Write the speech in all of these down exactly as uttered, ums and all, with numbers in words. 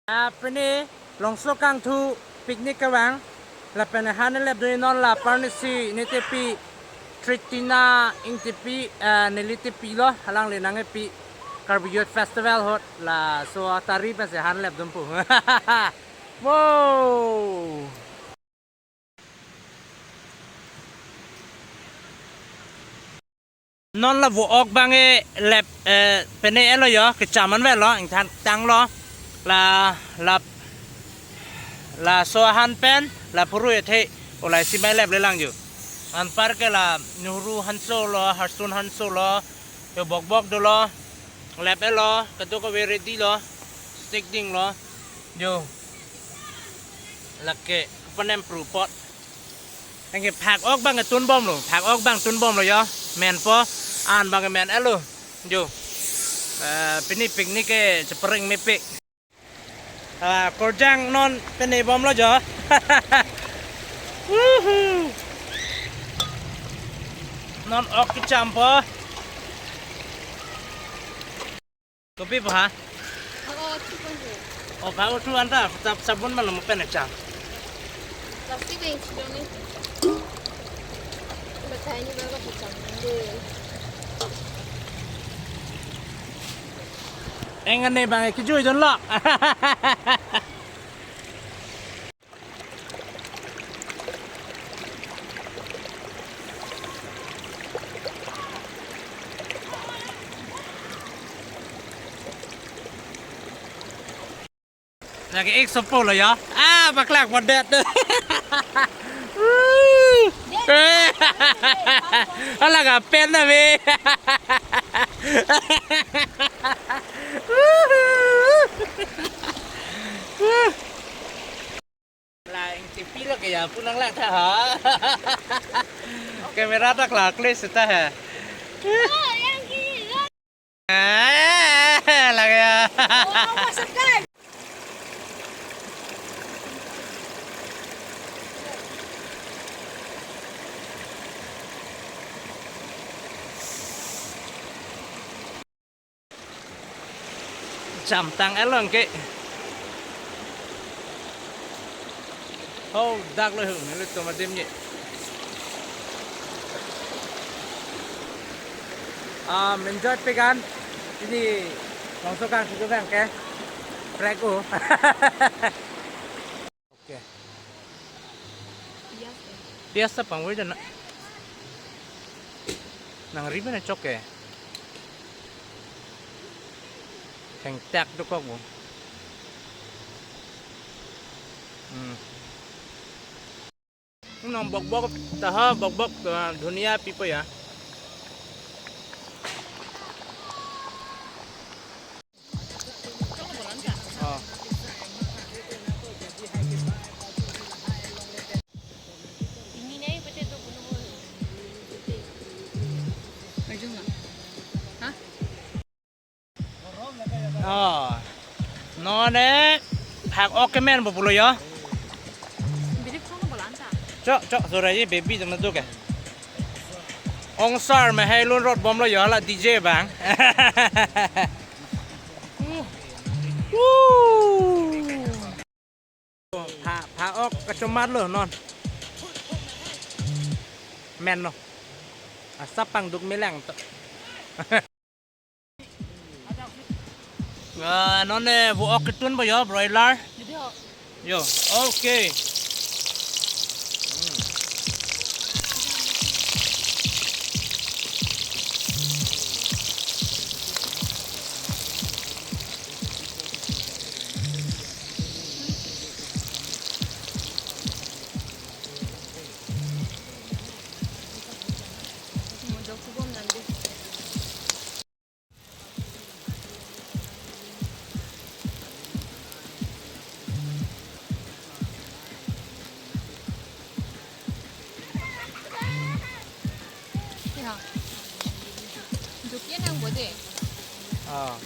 Ah, pini Longso Kangthu picnic kevang. Lapen han lepdun non la parnisi netepi Tritina Ingtipi, ah, nelitepi lo, alangli nangkepi Karbi Youth Festival ahut, laso atari pensi han lepdunpo. Wow! Non la vo-ok abang ke lep, eh, pene elo yo, kecham anvet lo, ingthan tanglo. La, la, laso ahan pen, la phurui athe, olai si mai leple lang yo. Anpar ke la Nehru hanso lo, Harsun hanso lo, yo bokbok dolo, lep elo, kadokave ready lo, stick dinglo, yo. Lake, panem pru pot. Anke phak-ok abang ke tunbomlo, phak-ok abang tunbomlo yo. Menpo, an abang ke men elo. Jo. Eh, pini picnic ke chepareng mepik. Ah, korjang non penebomlo jo. Wuhu. Non ok kechampo. Kopi pa ha? Oh, oh, chicken he. Oh, pa utu anta, sab-, sabun malam pen acha. Plastic yang chicken ni. Batai ni baru kecam ni. Engan ne bang, kijui don lo. Lake ek sopo lo ya. Ah, baklak padet. Ala ka pen na be. La Ingtipi lake ya, pu nanglang tha ha. Camera ta klak le seta ha. Ah, lake ya. Chamtang along ke. Oh, dak lo hu, nelitum adim ye. Ah, enjoy pekan. Ini langsung kan situ kan ke. Trek ko. Oke. Pias, eh. Pias ta pangwe jana. Nang ribe na chok ke. Thengtak dokok bo. Hmm. Nang bokbok taha bokbok, ah, dunia pipo ya. Oh. Oh. Non ne phak-ok kemen bo pulo yo. Chok, chok, sore ye baby jam na duk ke. Ongsar me hai lun rot bomlo yo la D J abang. Woo. Pha, pha-ok kachomat lo non. Men lo. Asap pangduk melang to. Ah, non ne vo-ok ketun bo yo, broiler. Yo, okay. Ya. Dukian yang bodoh. Ah.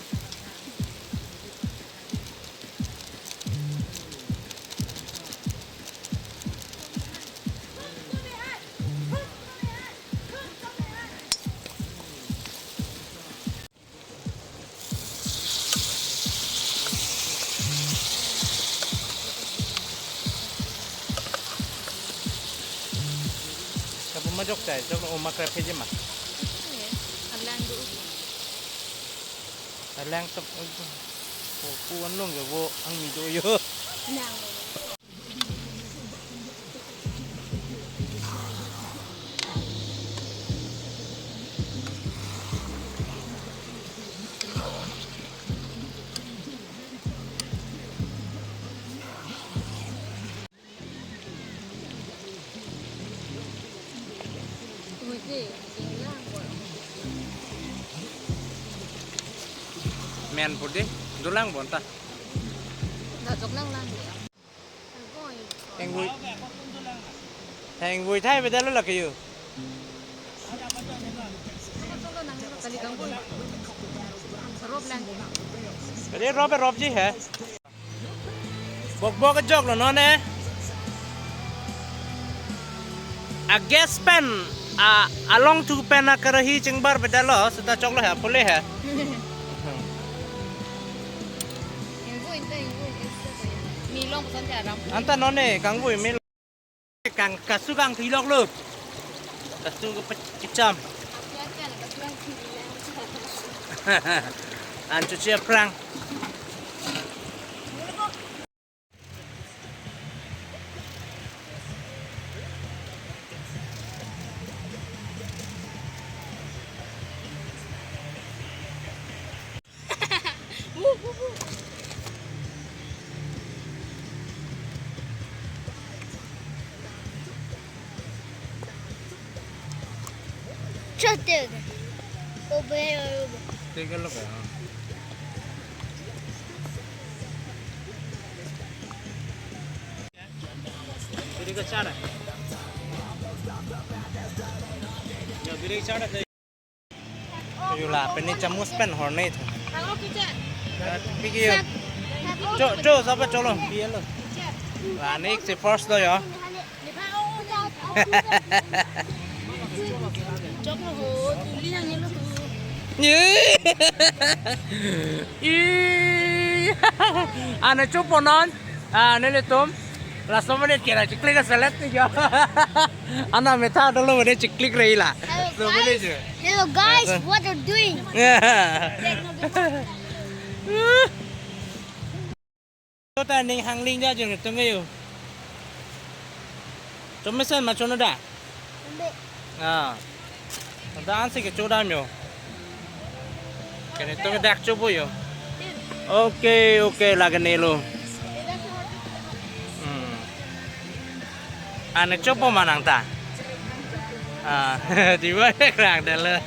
Majok chai, jok lo uma krep heji ma. Alang do. Alang tok. Oh, pu anlong yo, wo ang mi do yo. Alang do. Men pudi, dolang bonta. Dajok lang lang dia. Hengvoi. Hengvoi thai bedalo lake yo. Kali kangboi. Rop lang. Kali rop rop ji he. Bok bok jok lo non eh. A gas pen, a along thu pen a karahi chingbar bedalo, seta choklo he, pule he. Inggo inte, inggo inte. Mi long puson te aram. Anta non eh, kangboi mi long. Kang kasu kangthi lok lo. Kasu ke pe-, kecham. An chuchi aphrang. Chote. Obe, obe. Tega lo ka, ha? Biri ka chara. Ya, biri ka chara. Yula, pini chamus pen horne tho. Piki yo. Cho, cho, sapa cholo, piyalo. Wah, next si first lo yo. Chok lo ho, tuli yang lo tu. Ye. Ih. Ane chopo non. Ah, nelitum. Laso menit kira chiklik ke selet ni ya. Ana metha dolo bade chiklik rei la. Hello, laso menit guys. Je. Hello guys, laso. What are you doing? Yeah. Chota ning hangling ja jeng tung yo. Chomesen ma chono da. Ambe. Ah. Ada ansi ke chodam yo. Kene to dak chopo yo. Okay, okay, lagi nelo. Hmm. Ane chopo ma nangta. Ah, di ba krang dalo.